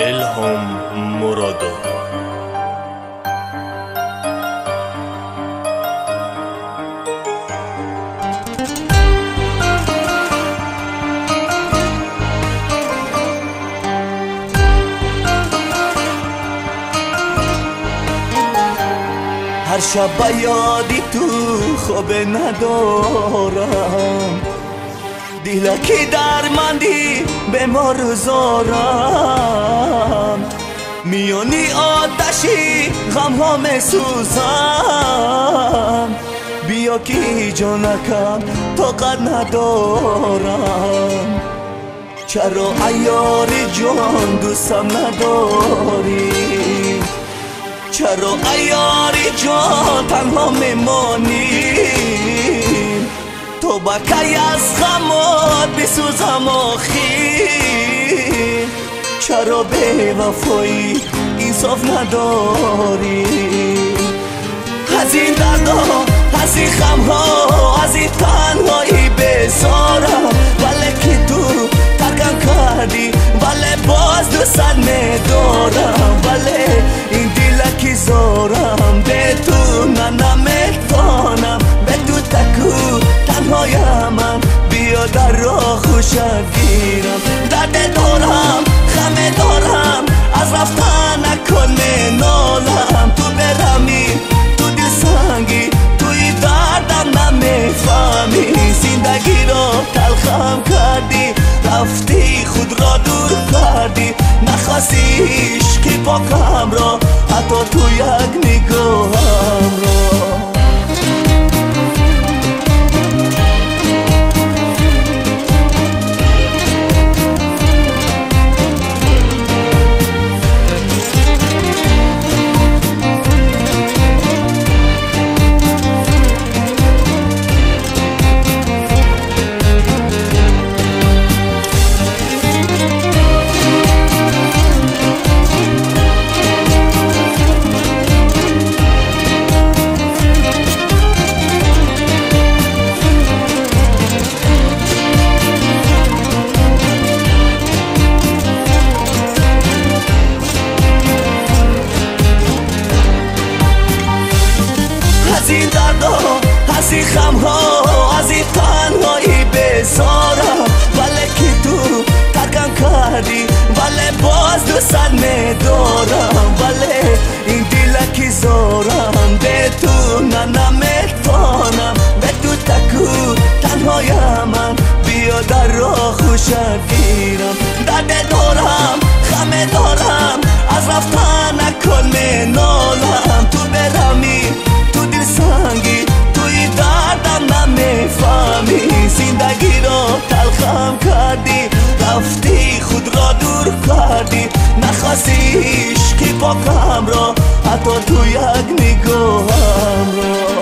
Илҳом Муродов. Ҳар шаб ба ёди ту хобе надорам, дилаки дарманди бемору зорам, миёни оташи ғамҳо месӯзам. Биё ки ҷонакам тоқат надорам, чаро айёри ҷон дӯстам надорӣ? Чаро айёри ҷон танҳо мемонӣ? То ба кай аз ғамот бисӯзам охир? Чаро бевафоӣ инсоф надорӣ? Аз ин дардо, аз ин ғамҳо, аз ин танҳоӣ безорам, вале ки ту таркам кардӣ, вале боз дӯстат медорам, вале ин дилаки зорам бе ту ман наметавонам, бе ту таку танҳоям ман, биё дар роҳ хушат гирам. Дарде дорам, ғаме дорам, аз рафтан накун менолам, ту бераҳмӣ, ту дилсангӣ, туи дардам намефаҳмӣ, зиндагиро талхам кардӣ, рафтӣ худро дур кардӣ, нахости ишқи покамро, ҳатто ту як нигоҳамро. Аз ин дардо, аз ин ғамҳо, аз ин танҳоӣ безорам, вале ки ту таркам кардӣ, вале боз дӯстат медорам, вале ин дилаки зорам бе ту ман наметавонам, бе ту таку танҳоям ман, биё дар роҳ хушат гирам. Дарде дорам, ғаме дорам, аз рафтан накун менолам, ту бераҳмӣ, ту дилсангӣ, туи дардам намефаҳмӣ, зиндагиро талхам кардӣ, рафтӣ худро дур кардӣ, нахости ишқи покамро, ҳатто ту як нигоҳамро.